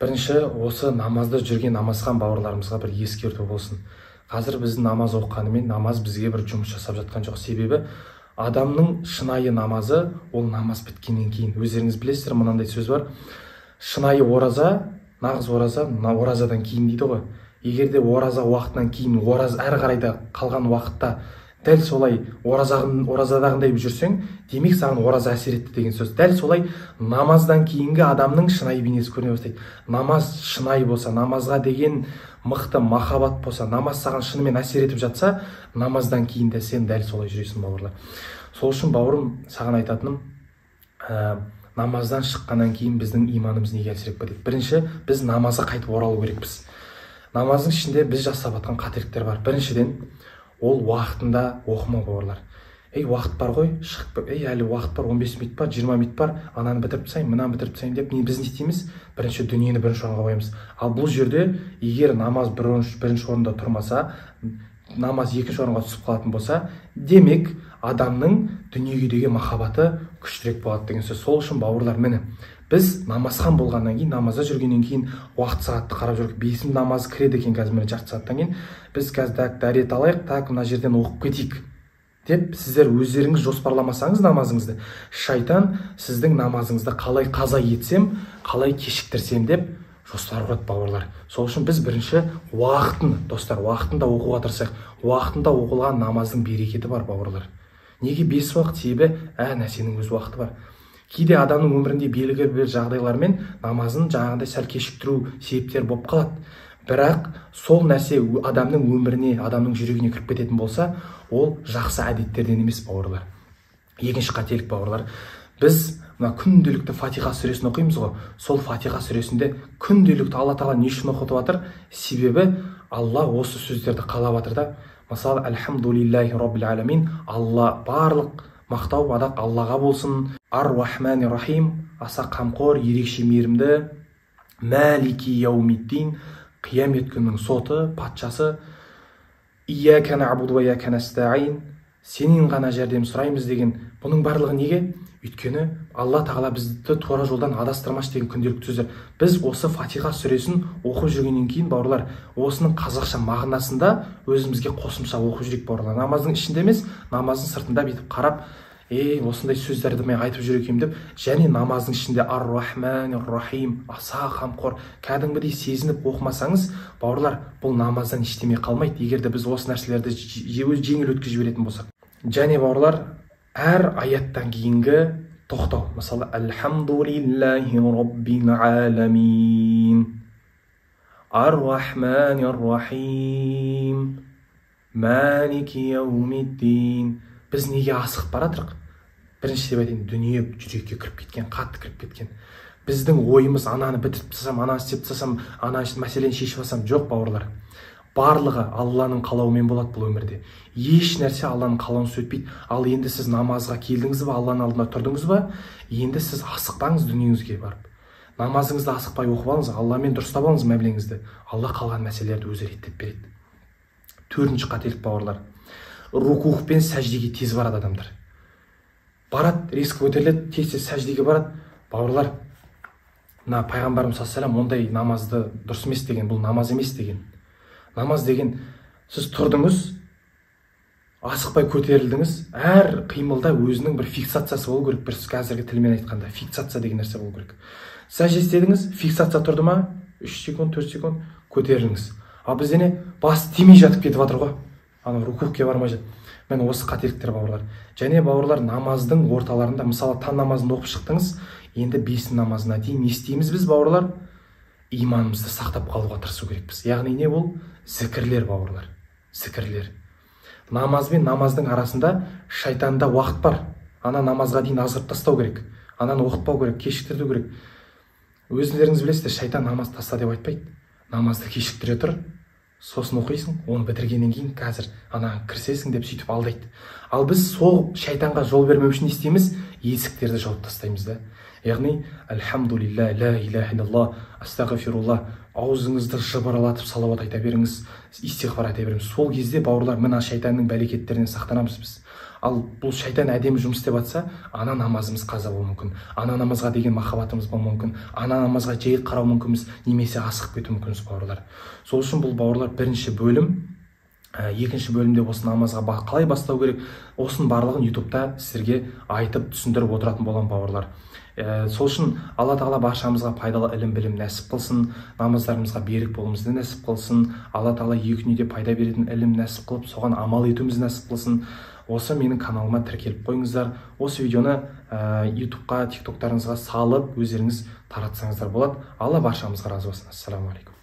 Бірінші, осы намазда жүрген намазхан бауырларымызға бір ескерту болсын. Қазір біздің намаз оқығанымен намаз бізге бір жұмыс жасап жатқан жоқ. Себебі адамның шынайы намазы ол намаз біткеннен кейін. Өздеріңіз білесіздер, мынандай сөз бар. Шынайы ораза, нағыз ораза оразадан кейін дейді ғой. Егер де ораза уақытынан кейін, ораза әрі қарай да қалған уақытта дәл солай оразадағындай жүрсең, демек саған ораза әсер етті деген сөз. Дәл солай намаздан кейінгі адамның шынайы бейнесі көріне бастайды. Намаз шынайы болса, намазға деген мықты махаббат болса, намаз саған шынымен әсер етіп жатса, намаздан кейін де сен дәл солай жүресің, бауырлар. Сол үшін, бауырым, саған айтатыным, намаздан шыққаннан кейін біздің иманымыз неге әлсіреп кетеді? Бірінші, біз намазға қайтып оралу керекпіз. Намаздың ішінде біз жасап жатқан қателіктер бар. Біріншіден, ол уақытында оқымау, бауырлар. Ей, уақыт бар ғой, шығып, ей, әлі уақыт бар, 15 минут бар, 20 минут бар, ананы бітіріп тастайын, мынаны бітіріп тастайын деп, біз не істейміз? Бірінші дүниені бірінші орынға қоямыз. Ал бұл жерде егер намаз бірінші орында тұрмаса, намаз екінші орынға түсіп қалатын болса, демек адамның дүниеге деген махаббаты күштірек болады деген сөз. Сол үшін, бауырлар, міне, біз намазхан болғаннан кейін, намазда жүргеннен кейін уақыт сағатты қарап жүрдік. Бесін намаз кіреді екен қазір, міне, жарты сағаттан кейін біз қазір так дәрет алайық, так мына жерден оқып кетейік деп сіздер өздеріңіз жоспарламасаңыз намазыңызды, шайтан сіздің намазыңызды қалай қаза етсем, қалай кешіктірсем деп жоспар құрады, бауырлар. Сол үшін біз бірінші уақытын, достар, уақытында оқуға тырысайық. Уақытында оқылған намаздың берекеті бар, бауырлар. Неге 5 уақыт? Себебі әр нәрсенің өз уақыты бар. Кейде адамның өмірінде белгілі бір жағдайлармен намазын жаңағыдай сәл кешіктіру себептер болып қалады. Бірақ сол нәрсе адамның өміріне, адамның жүрегіне кіріп кететін болса, ол жақсы әдеттерден емес, бауырлар. Екінші қателік, бауырлар, біз мына күнделікті Фатиха сүресін оқимыз ғой. Сол Фатиха сүресінде күнделікті Алла Тағала не үшін оқытып жатыр? Себебі Алла осы сөздерді қалап жатыр да. Мысалы, Альхамдулиллахи Роббил аламин, Алла, барлық мақтау мадақ Аллаға болсын. Ар-Рахмани Рахим, аса қамқор, ерекше мейірімді. Мәлики яумиддин, қиямет күнінің соты, патшасы. Ияка нa'буду ва ияка настаин, сенен ғана жәрдем сұраймыз деген. Бұның барлығы неге? Өйткені Алла Тағала бізді тура жолдан адастырмашы деген күнделікті сөздер. Біз осы Фатиха сүресін оқып жүргеннен кейін, бауырлар, осының қазақша мағынасында өзімізге қосымша оқып жүрейік, бауырлар. Намаздың ішінде емес, намаздың сыртында бүйтіп қарап, ей, осындай сөздерді мен айтып жүр екенмін деп, және намаздың ішінде Ар-Рахмани Рахим, аса қамқор, кәдімгідей сезініп оқымасаңыз, бауырлар, бұл намаздан ештеме қалмайды, егер де біз осы нәрселерді жеңіл өткізіп жіберетін болсақ. Және, бауырлар, әр аяттан кейінгі тоқтау. Мысалы, Альхамдулиллахи Роббил аламин, Ар-Рахмани Рахим, Малики яумиддин. Біз неге асығып баратырық? Бірінші деп айтайын, дүние жүрекке кіріп кеткен, қатты кіріп кеткен. Біздің ойымыз ананы бітіріп тастасам, ананы істеп тастасам, ана мәселені шешіп алсам, жоқ, бауырлар. Барлығы Алланың қалауымен болады бұл өмірде. Еш нәрсе Алланың қалауынсыз өтпейді. Ал енді сіз намазға келдіңіз ба, Алланың алдына тұрдыңыз ба, енді сіз асықпаңыз дүниеңізге барып. Намазыңызды асықпай оқып алыңыз, Алламен дұрыстап алыңыз мәмілеңізді. Алла қалған мәселелерді өзі реттеп береді. Төртінші қателік, бауырлар. Рукух пен сәждеге тез барады адамдар. Барады, риск көтеріледі, тез-тез сәждеге барады. Бауырлар, мына пайғамбарымыз саллаллаху алейхи вассалам ондай намазды дұрыс емес деген, бұл намаз емес деген. Намаз деген, сіз тұрдыңыз, асықпай көтерілдіңіз, әр қимылда өзінің бір фиксациясы болу керек, бір қазіргі тілмен айтқанда фиксация деген нәрсе болу керек. Сәжде істедіңіз, фиксация тұрды ма? 3 секунд, 4 секунд көтеріліңіз. Ал бізде не? Бас тимей жатып кетіп жатыр ғой. Ана рукухке бармай жатып. Міне осы қателіктер, бауырлар. Және, бауырлар, намаздың орталарында, мысалы, таң намазын оқып шықтыңыз, енді бесін намазына дейін не істейміз біз, бауырлар? Иманымызды сақтап қалуға тырысу керекпіз. Яғни не бұл? Зікірлер, бауырлар. Зікірлер. Намаз бен намаздың арасында шайтанда уақыт бар. Ана намазға дейін азғырып тастау керек. Ананы оқытпау керек, кешіктіру керек. Өздеріңіз білесіздер, шайтан намаз таста деп айтпайды. Намазды кешіктіре тұр, сосын оқисың, оны бітіргеннен кейін қазір ана кірісесің деп сөйтіп алдайды. Ал біз сол шайтанға жол бермеу үшін не істейміз? Есіктерді жауып тастаймыз да. Яғни, альхамдулилля, ла илаха иллаллах, астағфируллах, аузыңызды жыбырлатып салауат айта беріңіз, истиғфар айта беріңіз. Сол кезде, бауырлар, мына шайтанның бәлекеттерінен сақтанамыз біз. Ал бұл шайтан әдемі жұмыс істеп жатса, ана намазымыз қаза болуы мүмкін, ана намазға деген махаббатымыз болмауы мүмкін, ана намазға жай қарау мүмкінбіз немесе асығып кету мүмкінбіз, бауырлар. Сол үшін бұл, бауырлар, бірінші бөлім. Екінші бөлімде осы намазға қалай бастау керек, осының барлығын ютубта сіздерге айтып түсіндіріп отыратын боламын, бауырлар. Сол үшін Алла Тағала баршамызға пайдалы ілім білім нәсіп қылсын, намаздарымызға берік болуымызды нәсіп қылсын. Алла Тағала екі дүниеде пайда беретін ілім нәсіп қылып, соған амал етуімізді нәсіп қылсын. Осы менің каналыма тіркеліп қойыңыздар. Осы видеоны ютубқа, тиктоктарыңызға салып, өздеріңіз таратсаңыздар болады. Алла баршамызға разы болсын. Ассаламу алейкум.